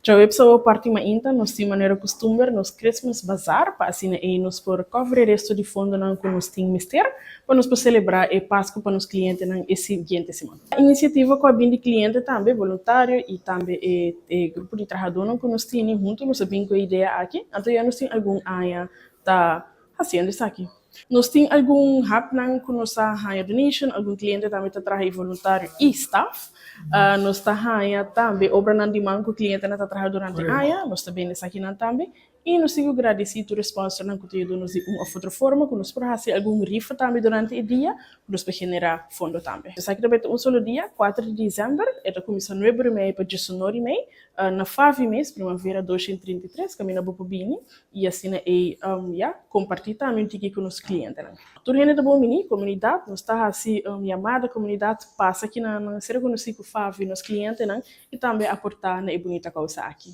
Djaweps parti mainta, nos tin manera kustumber, nos Christmas Bazaar, pa asina ei nos por cover e resto di fondonan ku nos tin mester, pa nos por selebrá e Pasku pa nos klientenan e siguiente siman. Inisiativa ku a bin di kliente tambe, voluntario i tambe e grupo di trahadónan ku nos tin, huntu nos a bin ku e idea aki, anto ya nos tin algun aña ta hasiendo esaki. Nos tin algun hapnan ku nos ta haña donation, algun kliente tambe ta traha voluntario i staff. Nos ta haña tambe obranan di man ku klientenan ta traha durante aña, nos ta bende esakinan tambe. I nos tin ku gradisí tur sponsornan ku ta yuda nos di un òf otro forma, ku nos por hasi algun rifa tambe durante e dia, ku nos por generá fondo tambe. Esaki ta un solo dia, 4 di desèmber, e ta kuminsá 9:30 pa 19:30, na FAVI mes, Primavera 233, kaminda bo por bini, i asina ei ya, kompartí tambe un tiki ku nos klientenan. Tur hende ta bon bini, komunidat, nos ta hasi yamada komunidat pasa aki na ser konosí ku FAVI, nos klientenan, i tambe aportá na e bunita kousa aki.